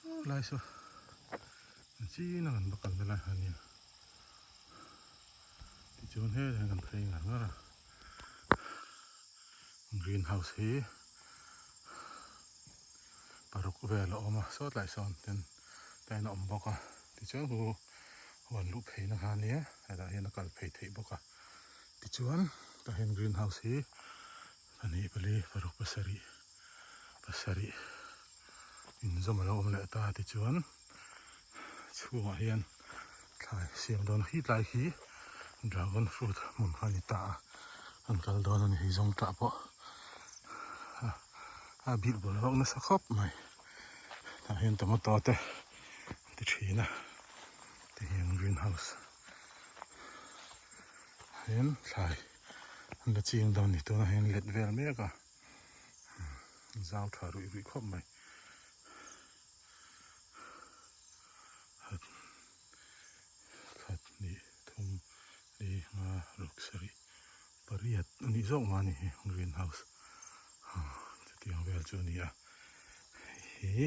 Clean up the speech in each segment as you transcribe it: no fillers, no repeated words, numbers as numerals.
Saw lai saw an chin a kan va kalna lai kha ania tichuan helai hian kan phei ngar ngar a green house hi paruk vel a awm a saw tlai sawn ten tain a awm bawk a tichuan hu huan luh pheina kha ania hetah hian a kal phei theih bawk a tichuan tah hian green house hi pahnih pali paruk pasarih pasarih inzawm a lo awm leh ta tichuan chhungah hian thlai siam dawn khi tlai khi dragon fruit hmun kha a ni ta a an kal dawn a ni hei zawng tah pawh a bilh bul vak nasa khawp mai tah hian tomato te an ti thin a ti hian green house hian thlai an la ching dawn a ni tunah hian let vel mek a. Zau tha ruih ruih khawp mai. Khat khat hnih thum li nga ruk sarih pariat a nih zawk mah a ni hi green house chutiang vel chu a ni a hei hi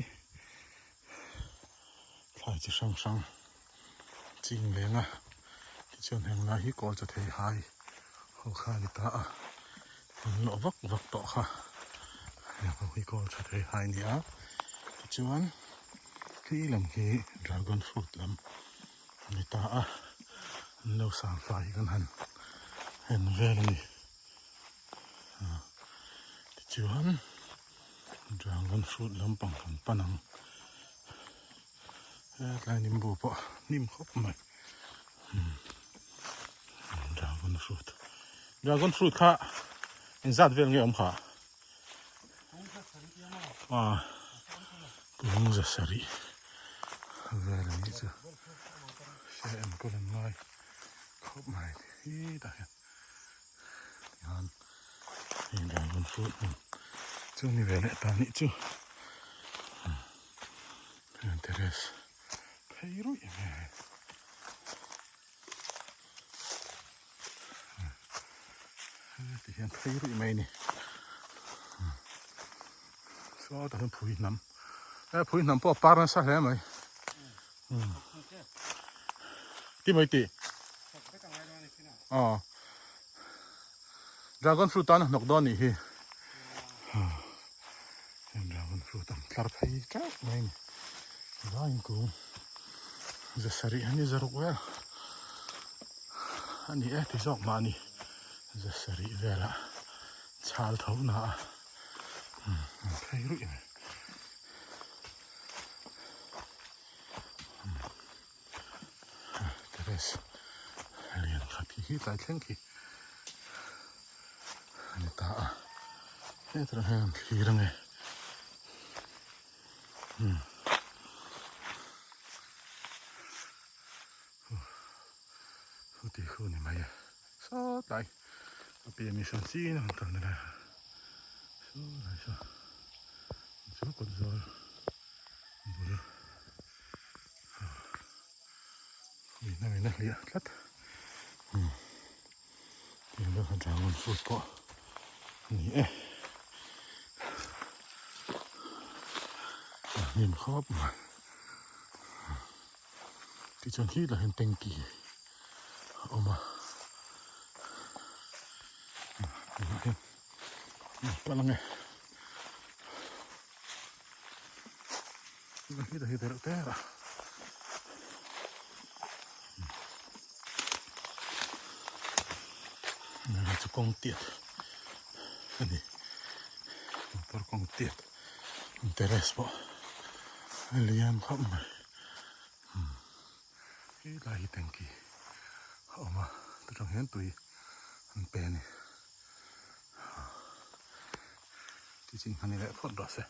thlai chi hrang hrang ching leng a tichuan heng lai hi kawl chaw thei hai ho kha a ni ta a an lawh vak vak tawh kha heng ho hi kawl chaw thei hai a ni a tichuan khi lam khi dragon fruit lam a ni ta a an lo sang fai hi kan han en vel a ni tichuan dragon fruit lampang kan pan ang. Hetlai nimbu pawh hnim khawp mai dragon fruit dragon fruit kha engzat vel nge awm kha a kung za sarih vel a nih chu se enkawl an ngai khawp mai hi tah hian tihian hei dragon fruit hmun chu ni ve leh ta nih chu. Terrace phei ruih mai a ni ti hian phei ruih mai a ni sawtah hian phui hnam he phui hnam pawh a par nasa hle mai ti mai tih aw dragon fruit tan a hnawk dawn anih hi. Heng dragon fruit ang tlar phei teuh mai a ni vaiin kung za sarih a ni zaruk vel a ni e ti zawk mah a ni za sarih velah chhal tho na a an phei ruih mai terrace lian khat khi khi tlai thleng khi. A ni ta a hetah hian thlir ange umm chuti khu a ni mai e sawtlai a pian mi sawn chin a han kalna lai a sawtlai saw chu kawt zawl bul ui hna min a hliah tlat umm. Tiang deuh kha dragon fruit pawh a ni e. A hnim khawp mai. Tichuan khi lah hian tanky a awm a. Tunah hian palh ang e. Hi ta hi te reuh te a. Hei chu kawng tiat a ni. Motor kawng tiat terrace pawh a lian khawp mai. Helai hi tanky a awm a chutah hian tui an pe a ni. Tichin kha ni leh phawt rawh se.